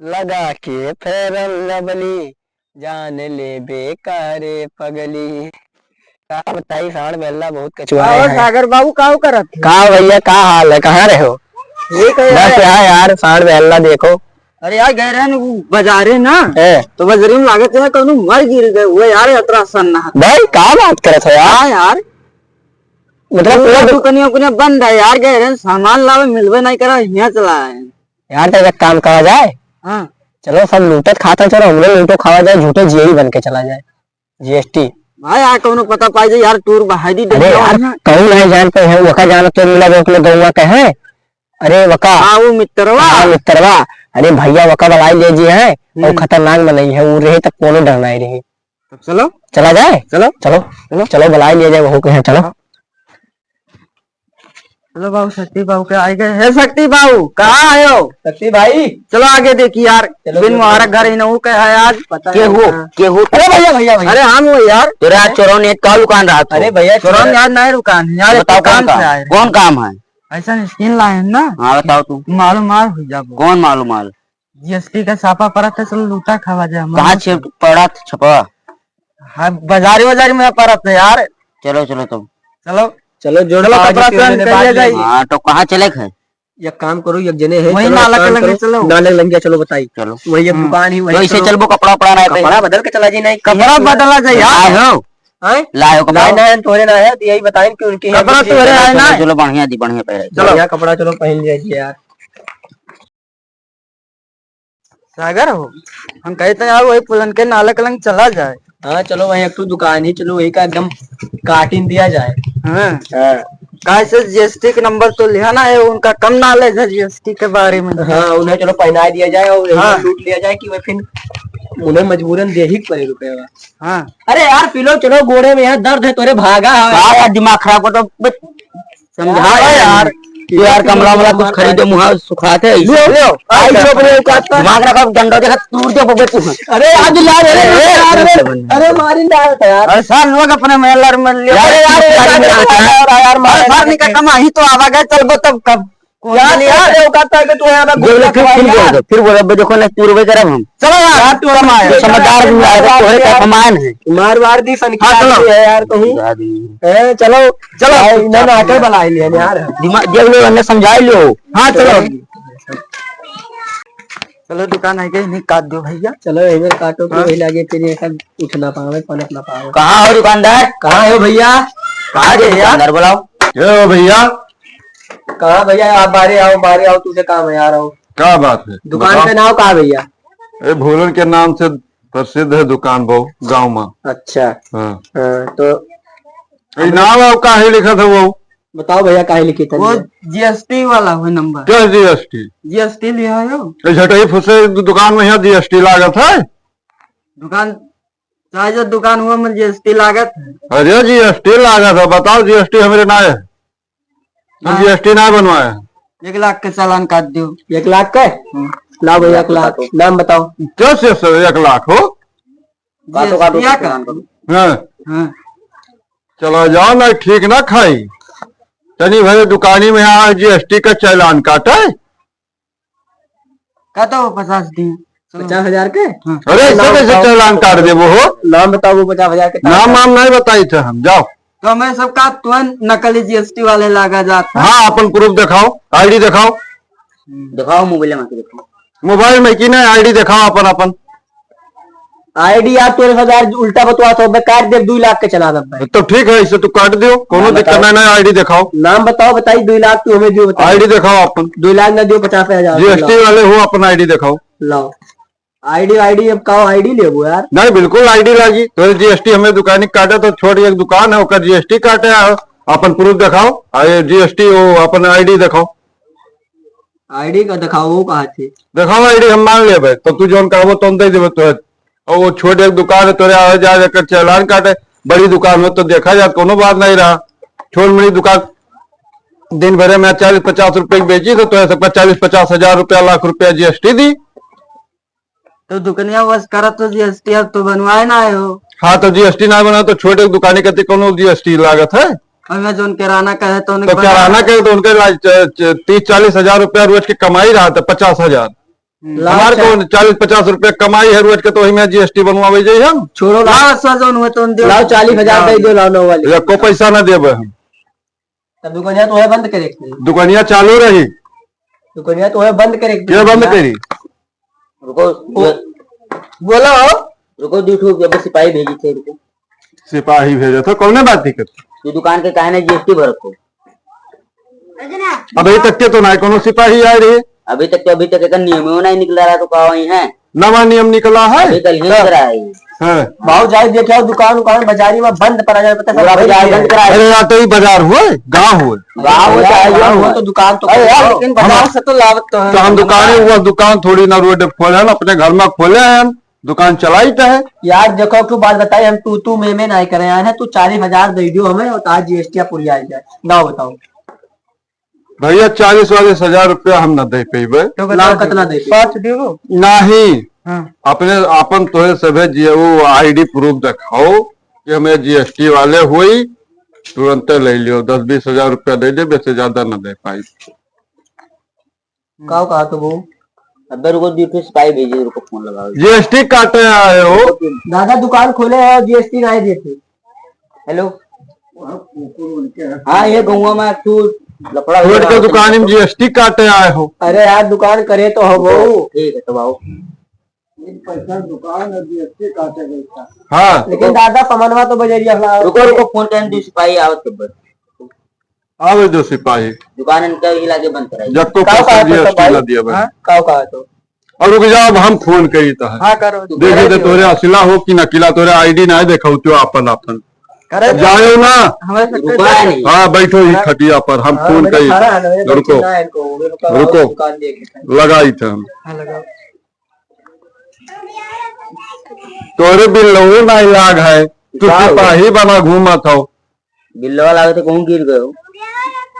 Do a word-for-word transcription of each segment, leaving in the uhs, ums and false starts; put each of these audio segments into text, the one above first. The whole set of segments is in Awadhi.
लगा के Fair and Lovely, जान लेबे का रे पगली। का बताई, साँड़ बेल्ला बहुत कचुआए हैं। सागर बाबू, का करत है? का भैया, का हाल है? कहाँ रहे हो? ठीक है बस यार। यहाँ यार, साँड़ बेल्ला देखो। अरे यार, गए रहे न उ बजारे ना, ए। तो बजरी में लागत है कौनो मर गिर गए हुए यार, अतरा सन्ना। भाई, का बात करत हो यार? हाँ यार। मतलब, पूरा पूरा दु- दुकनिया उकनिया बंद है यार, गए रहे सामान लावे, मिलबे नहीं करा, हियाँ चला आए। यार, तो एक काम करा जाए। हाँ। चलो, सब लूटत खात हैं, चलो, हम लोग लूटो खावा जाए, झूठो जेल बन के चला जाए। जीएसटी। भाई, यार, कौनो पता पाई जाए यार, टूर बहाई दी अरे देना यार, वहाँ। कौन है जान पे है, वका जाना तो मिला, वो अपने गौवा के है। अरे वका। हाँ, वो मित्रवा। हाँ, मित्रवा। अरे भैया, वका बलाई ले जी है, वो हम्म। खतरनाक मनई है, वो रहे तक कोनो डर नहीं रही। तब चलो। चला जाए? चलो। चलो। चलो। चलो, बलाई ले जाए, वो के है, चलो। हाँ। चलो बाबू, शक्ति बाबू के आइ गए। हे शक्ति बाबू, कहाँ आयो? शक्ति भाई। चलो आगे देखी यार, चलो, बिन चलो, मुहारा चलो। घर ही न हो कहे है आज। पता के नहीं हो? कहाँ। के हो? अरे भैया, भैया, भैया। अरे हम हो यार। तोरा चोरौन एक का दुकान रहा था? अरे भैया, चोरौन चोरौन यार नहीं दुकान, यार बताओ एक कौन काम काम? से आए रहे। कौन काम है? ऐसा स्किन लाए हैं ना। हाँ, बताओ तू। मालूम माल हो जाबो। कौन मालूम माल? जीएसटी का छापा पड़ा था, चलो लूटा खावा जाए। कहाँ छे-, पड़ा था छापा? हाँ, बाजारी वाजारी में पड़ा था यार। चलो, चलो तुम। चलो। चलो, जोड़ चलो, पावा कपड़ा जी, पहन के चलिए जाइए। हाँ, तो कहाँ चले थे? एक काम करो, एक जने है, वही चलो, एक नाला के काम लंगे करो, चलो। नाला के लंगे चलो, बताई। चलो। वही एक हम्म। दुकान ही, वही तो इसे चलो। चलबो, कपड़ा उपड़ा ना है कपड़ा पहले। बदल के चला जी, नहीं। कपड़ा बदला जाए यार। लाए हो? हैं? लाए हो कपड़ा? नहीं, नहीं, तोरे ना है, तो यही बताएं कि उनकी है, कपड़ा उनकी तोरे है। है ना? चलो, चलो, बढ़िया जी, बढ़िया पहले। चलो। बढ़िया कपड़ा, चलो, पहन लिया जी यार। सागर हो, हम कहते हैं यार, वही पुलन के नाला के लंग चला जाए। हाँ, चलो, वही एक ठो दुकान ही, चलो, वही का एकदम काटिन दिया जाए। हाँ। हाँ। काहे से जीएसटी के नंबर तो लिहा ना है, उनका कम नॉलेज है जीएसटी के बारे में। हाँ, उन्हें चलो पहना दिया जाए और यही हाँ। लूट लिया जाए कि वह फिर उन्हें मजबूरन दे ही पड़े रुपये। हाँ। अरे यार, पी लो, चलो, गोड़े में यार दर्द है, तोरे भागा है। हाँ यार, दिमाग खराब कर दो, बस समझा हाँ यार। यार। तू यार, कमला वाला कुछ खरीदो, मुहा सुखात है। ले, ले, आई जो अपने औकात का। दिमाग रखा, डंडा देखा, तू जो बबे तू। अरे यार, ला रे, अरे, अरे, अरे, अरे, अरे, मारी ना यार। अरे सार, लोग अपने में लड़ मर लिया। यार, अरे यार, यार, यार, यार, यार, अरे सार, निका कमा ही तो आवा गए, चल बो तब कब। कौन यार, बोली यार? तेरे औकात का है कि तू यहाँ पे बोले, गुस्सा फिर, फिर खवाएगा? बोल दो, फिर बोल, अब देखो ना, तू रोवे करब हम। चलो यार, यार, तू कम आया। तू समझदार भी आया, तोहरे का कमान है। मार वार दी सन हाँ, की चलो। आदमी है यार, कहूँ। ए, चलो, चलो। भाई, इन्हें ना आके बुला लिया यार। दिमाग, देख लो, इन्हें समझा लो। हाँ, चलो। चलो, दुकान आ गई, नहीं काट दो भैया। चलो, इधर काटो, तो हाँ। वही लागे, फिर ये सब उठ ना पावे, पनप ना पावे। कहाँ हो दुकानदार? कहाँ हो भैया? कहाँ हो भैया? दुकानदार बुलाओ। ये हो भैया? कहाँ भैया, आप बाहरे आओ, बाहरे आओ, तुझे काम है यार, आओ। का बात है? दुकान बताओ। का नाम का है भैया? ए, भोलन के नाम से प्रसिद्ध है दुकान बहु गाँव में। अच्छा। हाँ। हाँ, तो ए, नाम आप काहे लिखत है वो? बताओ भैया, काहे लिखी था वो भैया? जीएसटी वाला हो नंबर। क्या जीएसटी? जीएसटी लिया हो। ए, झटही फुसे दु-, दुकान में यहाँ जीएसटी लागत है? दुकान, चाहे जो दुकान हुआ में जीएसटी लागत है। अरे जीएसटी लागत है, बताओ जीएसटी हमरे ना है। हम हाँ। जीएसटी ना बनवाए हैं। एक लाख के चालान काट दियो। एक लाख का? हम्म। लाओ भैया, एक लाख। नाम बताओ। कैसे सर एक लाख हो? काटो, काटो, जीएसटी का? चालान करो। हाँ। हाँ। चला जाओ ना, ठीक ना खाई। तनी भरे दुकानी में आ जीएसटी का चालान काटे। का तो पचास दिए। चलो। पचास हजार के? हाँ। अरे, ऐसे नाम कैसे बताओ। चालान काट देबो हो? नाम बताओ, वो पचास हजार के नाम, नाम नहीं बताई थे हम, जाओ। तो हमें सब का तुरंत नकली जीएसटी वाले लागा जात है। हाँ, अपन प्रूफ दिखाओ, आईडी दिखाओ। दिखाओ, मोबाइल में आके दिखाओ। मोबाइल में की नहीं, आईडी दिखाओ अपन, अपन। आईडी यार, तोरे हजार उल्टा बतवा तो, मैं काट दे, दो लाख के चला दे भाई। तो ठीक है, इसे तू काट दियो, कोनो नाम दिक्कत बताओ। नहीं, नहीं, आईडी दिखाओ। नाम बताओ, बताई, दो लाख तू हमें दियो, बताओ। आईडी दिखाओ अपन। दो लाख ना दियो, पचास हजार जीएसटी लाओ। वाले हो, अपन आईडी दिखाओ। लाओ। आईडी, आईडी अब का आईडी लेबो यार? नहीं, बिल्कुल आईडी लागी। तो जीएसटी हमें दुकानी काटे तो छोड़ एक दुकान है, ओकर जीएसटी काटे है, अपन प्रूफ दिखाओ। आ ये जीएसटी वो अपन आईडी दिखाओ। आईडी का दिखाओ, वो कहाँ थी? दिखाओ आईडी, हम मान लेबे, तो तू जौन कहबो तौन दे देबे तोहे। और वो छोट एक दुकान है, तोरे आवे जाए एकर चालान काटे, बड़ी दुकान हो तो देखा जाए, कोनो बात नहीं रहा। छोट मोटी दुकान दिन भरे में चालीस पचास रुपए की बेची तो तोहे सबका चालीस पचास हजार रुपया, लाख रुपया जीएसटी दी। तो दुकनिया बस करत तो जीएसटी अब तो बनवाए ना आए हो। हाँ, तो जीएसटी ना बना तो छोटे दुकानी कती कोनो जीएसटी लागत है? और मैं जोन किराना कहे तो उनके तो बना किराना कहे तो उनके ला-, च-, च-, तीस चालीस हजार रुपया रोज की कमाई रहा था, पचास हजार। हम्म। लाओ हमार चा- कौन चालीस पचास रुपया कमाई है रोज के, तो वही में जीएसटी बनवावे जाई हम। छोड़ो, लाओ, लाओ, सौ जौन हुए तो उन दे। लाओ, चालीस हजार दे दो, लाओ, नौ वाली। एको पैसा ना देबे हम। तब दुकानिया तो है बंद करे के। दुकानिया चालू रही। दुकानिया तो है बंद करे के। के बंद करी? रुको, ओ, बोलो। रुको, दू ठो अबे सिपाही भेजी थे, रुको। सिपाही भेजे थे, कौने बात दिक्कत? तू दुकान के काहे ना जीएसटी भरत हो? अभी तक के तो ना कोनो सिपाही आए रहे। अभी तक के, अभी तक एकर नियम ही नहीं निकला रहा तो का वही है? नवा नियम निकला है? अभी कल ही हाँ। निकला है। हाँ। भाव जाए देखे आओ, दुकान उकान बाजारी में बंद पड़ा जाए, पता पूरा सब बाजार बंद बंद है। करा है। अरे यार, तो ये बाजार हुए, गाँव हुए। गाँव हुए, गाँव चाहे हुए, हुए। तो दुकान तो अरे यार, करो। लेकिन बाजार हम से तो लावत तो है। तो हम दुकान, वो दुकान थोड़ी ना रोड पे खोले हैं, अपने घर में खोले हैं हम। दुकान चलाइत है। यार देखो, एक ठो बात बताई, हम तू तू मैं मैं नाहीं करे आए हैं, तू चालीस हजार दे दियो हमें और आज जीएसटी पूरी आ जाए। ना बताओ। भैया, चालीस वालीस हजार रुपया हम ना दे पेबे। तो बताओ, लाओ, कितना दे पेबे? पाँच देबो? नहीं। हाँ। अपने, अपन तोहे सभे जे वो आईडी प्रूफ देखाओ कि हमें जीएसटी वाले हुई, तुरंते ले लियो, दस बीस हजार रुपया दे दे, बेसे ज्यादा ना दे पाई। काव कहा तो वो? अबे रुको, दू ठो सिपाही भेजी, रुको, फोन लगाओ। जीएसटी काटे आए हो? दादा दुकान खोले हैं, जीएसटी नहीं देते। हेलो। हाँ, ये गौवा में तू लफड़ा रोड के दुकान में जीएसटी काटे आए हो? अरे यार, दुकान करे तो हो वो। ठीक है, तो आओ। एक पैसा दुकान और जीएसटी काटे गई था। हाँ। लेकिन दादा, सामानवा तो बजरिया हला। रुको, रुको, फोन टाइम दू सिपाही आवत के बस। आवे दो सिपाही। दुकान इनका ही लागे बंद कराई। जक्को का पैसा कहा तो जीएसटी भाई? ना दिया भाई। हाँ, का कहा तो? और रुक जाओ, अब हम फोन करी तो है। हाँ, करो। देखे तो तोरे असला हो कि नकीला, तोरे आईडी ना देखा तो आपन आपन। करे तो जाओ ना। हमारे सबके रुका है नहीं। हाँ, बैठो ही हाँ। खटिया पर, हम हाँ, फोन मेरे करी। खड़ा है ना, मेरे रुको। बच्चे ना है इनको, वो मेरे को रुको। दुकान देखे थे। लगाई थे हम। हाँ, लगाओ। तोरे बिल्लवो नाई लाग है, तू का हो? सिपाही बना घूमत हो। बिल्लवा लागे तो कहूँ गिर गयो।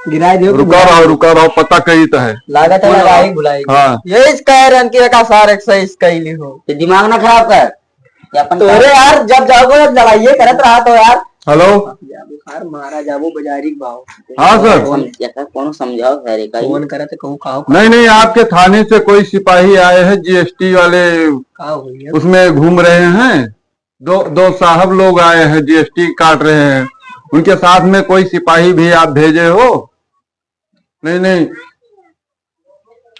गिराए दियो कि रुका भुला रहो, गयो? रुका रहो, पता करी तो है। लागत है लगाई भुलाई। हाँ। ये इसका है रन की का सार एक सौ इसका ही लिहो। तो दिमाग ना खराब कर। ये अपन तोरे काम यार, जब जाओगे जब लड़ाइये करत रहा तो यार। हेलो। जाबो खार मारा जाबो बाजारी के भाव। हाँ सर। कौन, या का, कौन समझाओ सर, ये का ही? फोन करे तो कहूँ का हो? नहीं, नहीं, आपके थाने से कोई सिपाही आए हैं, जीएसटी वाले का हो गया? उसमें घूम रहे हैं। दो, दो साहब लोग आए हैं, जीएसटी काट रहे हैं। उनके साथ में कोई सिपाही भी आप भेजे हो? नहीं, नहीं।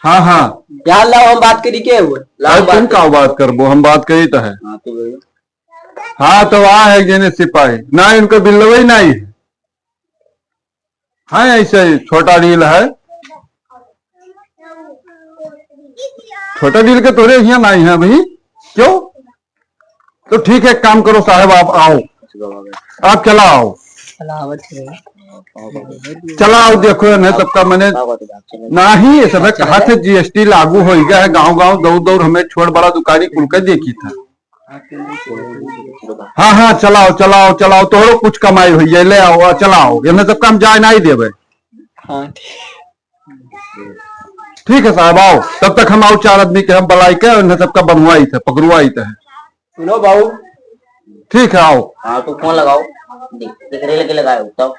हाँ, हाँ। यार लाओ, हम बात करी के हुए? लाओ, अरे बात तुम करी। का बात करबो, हम बात करी तो है। हाँ, तो भैया। हाँ, तो आ है जेने सिपाही। ना, इनको बिल्लवा ही नहीं है। हाँ, ऐसे ही छोटा डील है। छोटा डील के तोरे यहाँ नहीं है अभी। क्यों? तो ठीक है, एक काम करो साहब, आप आओ, आप चला आओ। चला आवत है। चला आओ, देखो, इन्हें सबका मैंने नहीं, ये सब कहा थे जीएसटी लागू हो गया है, गांव गांव दौड़ दौड़ हमें छोट बड़ा दुकानी खुल के देखी था। हाँ, हाँ, चलाओ, चलाओ, चलाओ, तोहरो कुछ कमाई होई है, ले आओ, आ, चलाओ, इन्हें सबका हम जाए नहीं देवे। हाँ, ठीक। ठीक है साहब, आओ, तब तक हम आओ चार आदमी के हम बुलाई के, इन्हें सबका बनवाई थे, पकड़वाई थे। सुनो बाबू। ठीक है, आओ। हाँ, तो फोन लगाओ। देख, देख रहे लगे लगाए हो, तब।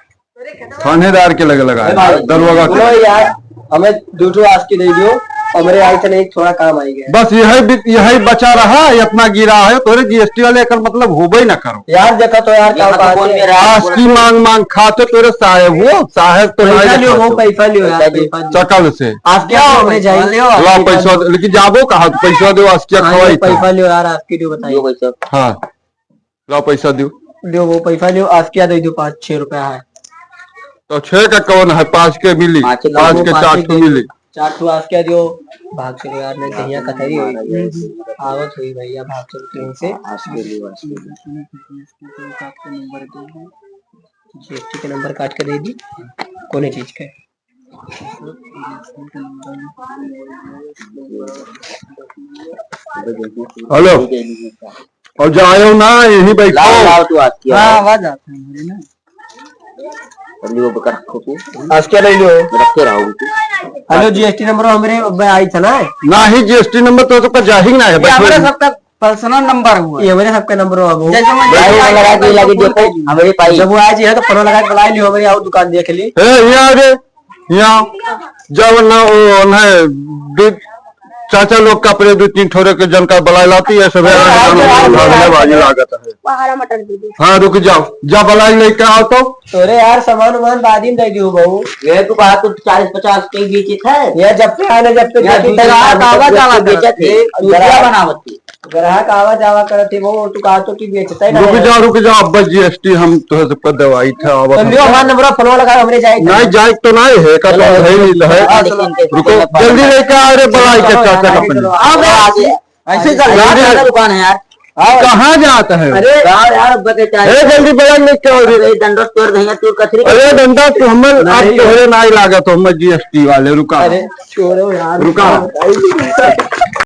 थानेदार के लगे लगाए, ए भाई, दरोगा के। सुनो यार, हमें दू ठो आस्की दे दियो, हमरे आई थे नहीं, थोड़ा काम आई गया। बस यही बि-, यही बचा रहा, ये अपना गिरा है, तोरे जीएसटी वाले एकर मतलब होबे ना करो। यार देखा तो यार, ये का तो बात फोन है? पे रहा, आस्की मांग मांग खाते तोरे साहेब हो, साहेब तो पैसा नहीं लियो, वो खाते। पैसा लियो यार, पैसा लियो। पैसा लियो। सकल से। आस्की आओ, हमरे जाई। ला पैसा दे, लेकिन जाबो कहाँ? पैसा दो, आस्की हाँ, खवाई ये था। पैसा लियो यार, आस्की दियो बताइए। लियो पैसा। हाँ। लाओ पैसा दियो। दियो वो पैसा लियो, आस्किया दे दियो, पाँच छह रुपया है। तो छह का कौन है, पाँच के मिली, पाँच के पाँच के चार ठो मिली। चार ठो आस्किया दियो, भाग चलो यार, नहीं कहिया कथरी होई। आवत होई भैया, भाग चलो तुमसे। आस्किया दियो, आस्किया दियो। जीएसटी के नंबर काट के दे दी, कौन चीज के। हेलो, और जाओ ना, यहीं बैठो। लाओ, लाओ, तू आस्किया हाँ, लाओ। आवाज आती है मेरी ना। अरे, वो बकर रखो तू। आस्किया ले लो। रखे रहो तू। हेलो, जीएसटी नंबर हमरे में आई था ना? ना ही जीएसटी नंबर तो सबका जाहिर ना है, ये बैठो। हमारा सबका पर्सनल नंबर हुआ। ये हमारे सबका नंबर हुआ वो। जैसे मैं बैठो, जाहिर लगा के लगा के देखो, हमारे पाई। जब वो आज ये है तो फोन लगा के बुला लियो, हमारे आओ दुकान देख ली। ए, ये आ गए। यहाँ जब न वो उन्हें बि-, चाचा लोग का अपने दो तीन ठोरे के जनका बलाय लाती है, सबे अरे, यार, यार, यार, बाजी लागत है। हरा मटर दे दे। हाँ, रुक जाओ, जा बलाय लेके आओ तो। अरे यार, सामान उमान बाद में दे दियो बहू। ये तू कहा तू चालीस पचास के बेचे थे। ये जब पे आने, जब पे यार, बेचे तू थे, ग्राहक आवा जावा करत थे, चूतिया बनावत थी। ग्राहक आवा जावा करत थी, वो तू कहा तो कि बेचते ही ना रुक है। जाओ, रुक जाओ, अब्बा जीएसटी हम तो सबका दवाई था, आवा तो लियो, हमारा नंबर फोन लगा, हमरे जाए। नहीं, जाए तो नहीं है, का तो चलो, है नहीं तो है। हाँ, चलो। रुको, जल्दी लेके आ रे, बलाय के चाचा का पहले। आओ, आओ, आगे। ऐसे चल, जल्दी। यार, दुकान है यार। आओ। कहाँ जाता है? अरे, यार, यार, बके चाहे। ए, जल्दी बलाय लेके आओ रे। अरे, डंडा तोड़ देंगे, तू कचरी अरे, डंडा तू हमर, आप नहीं। तोहरे नाई लागत हो, हमर जीएसटी वाले, रुका। अरे, छोड़ो यार। रुका।